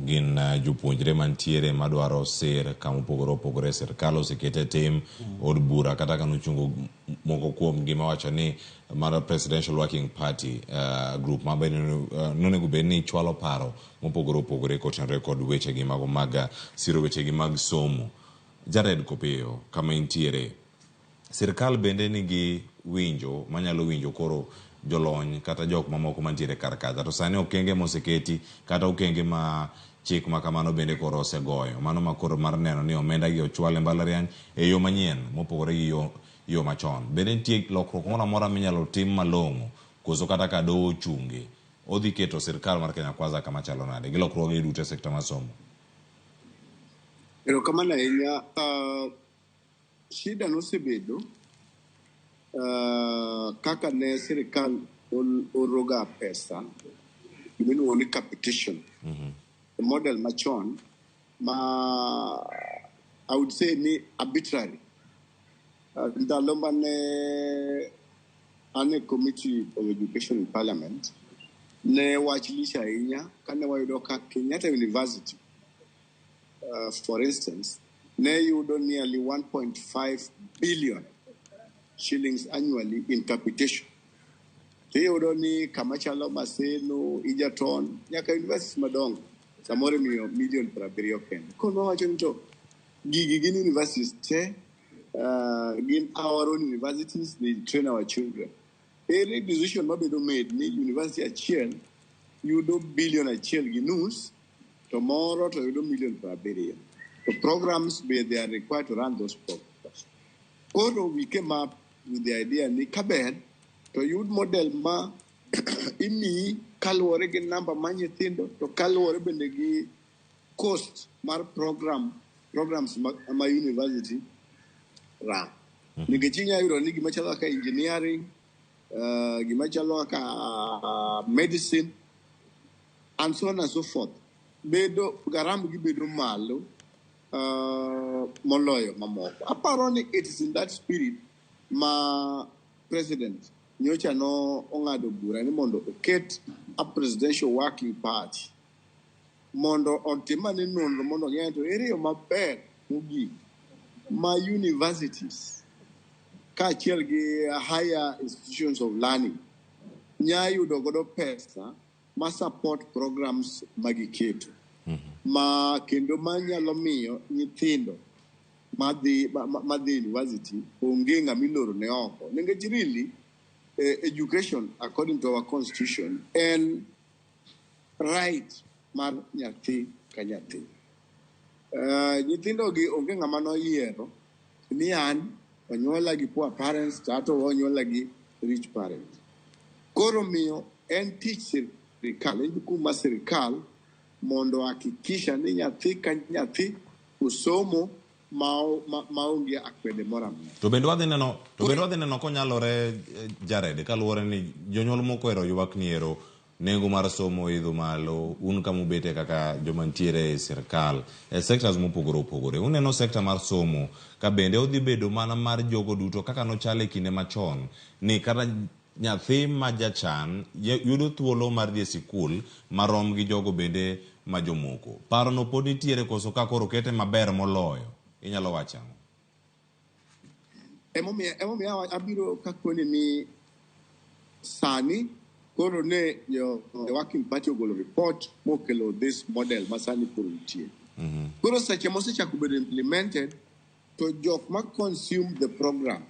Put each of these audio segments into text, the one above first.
Gin jopuonjre mantiere madwaro sir kama opogore opogore. Sirkal osekete tim od bura kata ka nochungo moko kuom gi mawacho ni mar Presidential Working Party group ma bende nonego bed ni chwalo paro mopogore opogore kotenore kod weche gi mago mag siro weche gi mag somo. Jared Kopiyo kama intiere, sirkal bende nigi winjo manyalo winjo koro jolony kata jok mamoko mantiere kar kacha, to sani okenge moseketi kata okenge ma chik ma kamano bende koro osegoyo mano ma koro mar neno ni omenda gi ochwal e mbalariany e yo manyien mopogore gi yo machon. Bende nitie lokruok moro amora minyalo tim malong'o koso kata ka doho ochunge odhi keto sirkal mar Kenya Kwanza kama chalo nade gi lokruoge duto e sekta mar somo? Erokamano ahinya. Shida nosebedo kaka ne sirikal oroga pesa gimiluongo ni capitation. Model machon ma I would say ni arbitrary. Ndalo mane an e Committee of Education in Parliament, ne wach lich ahinya kane wayudo ka Kenyatta University, for instance, ne yudo nearly 1.5 billion shillings annually in capitation. Tiyudo ni kama chalo Maseno, Egerton, nyaka universities madongo, samoro imiyo million 70 kende. Koro wawacho ni to gigi gin universities te, gin our own universities, they train our children. Ere decision mabedo made ni university achiel yudo billion 1.5 to moro to yudo million 70. To programs be they are required to run those programs. Koro we came up with the idea ni kaber to yud model ma imiyi kaluwore gi namba mar nyithindo to kaluwore bende gi cost mar programs ma university run. Nikech inyalo yudo ni gima chalo kaka engineering, gima chalo kaka medicine, and so on and so forth. Bedo garam gi bedo malo moloyo mamoko. Aparo ni it is in that spirit ma president nyocha no ong'ado bura ni mondo oket a presidential working party mondo otim ane nonro mondo ong'e to ere yo maber mogik ma universities kaachiel gi higher institutions of learning nya yudo godo pesa ma support programs magiketo ma kendo manyalo miyo nyithindo madhi university onge ng'ama iloro ne oko. Nikech really education according to our constitution en right mar nyathi ka nyathi. Nyithindo gi onge ng'ama noyiero ni an onyuola gi poor parents to ato onyuola gi rich parents. Koro miyo en tich sirikal, en jukumu mar sirikal mondo hakikisha ni nyathi ka nyathi osomo maonge akwede moro amora. To bende wadhi neno konyalore, Jared, kaluwore ni jonyuol moko ero ywak ni ero nengo mar somo oidho malo. Un kama ubete kaka joma ntiere e sirkal e sectors mopogore opogore, uneno sector mar somo ka bende odhi bedo mana mar jogo duto kaka nochal e kinde machon ni kata nyathi ma jachan yudo thuolo mar dhi e sikul marom gi jogo bende ma jomoko. Parono pod nitiere koso ka koro kete maber moloyo? Inyalo wacho ang'o? Emomiyo abiro kakoni ni sani koro ne jo the working party ogolo report mokelo this model ma sani koro nitie. Koro seche mosechako bedo implemented to jok ma consume the program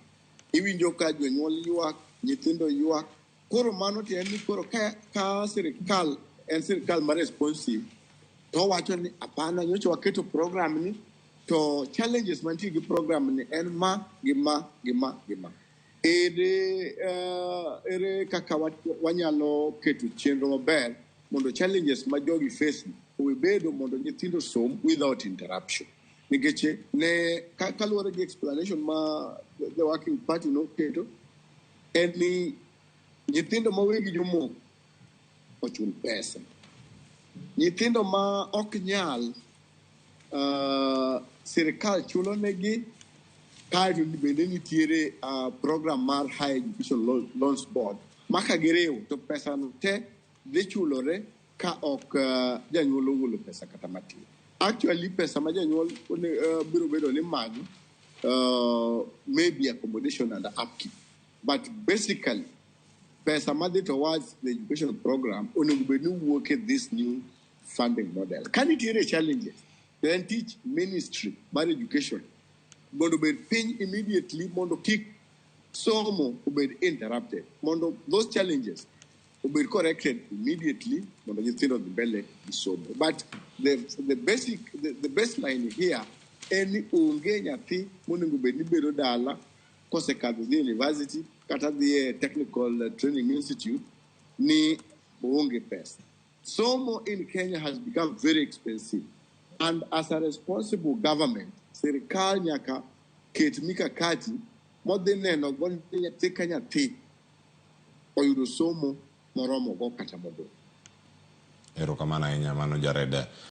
iwinjo ka jonyuol ywak, nyithindo ywak. Koro mano tiende ni koro ka sirikal en sirikal ma responsive to wacho ni hapana, nyocha waketo program ni to challenges mantie gi program ni en ma gi ma gi ma gi ma. Ere kaka wanyalo keto chenro maber mondo challenges ma jogi face owe bedo mondo nyithindo som without interruption. Nikech ne kaluwore gi explanation ma the working party noketo en ni nyithindo ma wegi jomoko ochul pesa. Nyithindo ma ok nyal sirikal chulo negi, kaeto bende nitiere program mar Higher Education Loans Board ma ka giriwo to pesa no te dhi chulore. ka ok janyuol ogolo pesa kata matin. Actually, pesa ma janyuol biro bedo ni manyo maybe accommodation and upkeep. But basically, pesa madhi towards the education program onego bed ni wuok e this new funding model. Ka nitiere challenges, then teach ministry mar education mondo obed piny immediately mondo kik somo obed interrupted, mondo those challenges obed corrected immediately mondo nyithindo odhi mbele gi somo. But the basic the baseline here en ni onge nyathi monego bed ni bedo dala kosekadho dhi university kata dhi e technical training institute ni oonge pesa. Somo in Kenya has become very expensive. And as a responsible government, sirikal nyaka ket mikakati modhi neno go ni nyathi ka nyathi oyudo somo moromo go kata modong'. Erokamano ahinya mano Jared.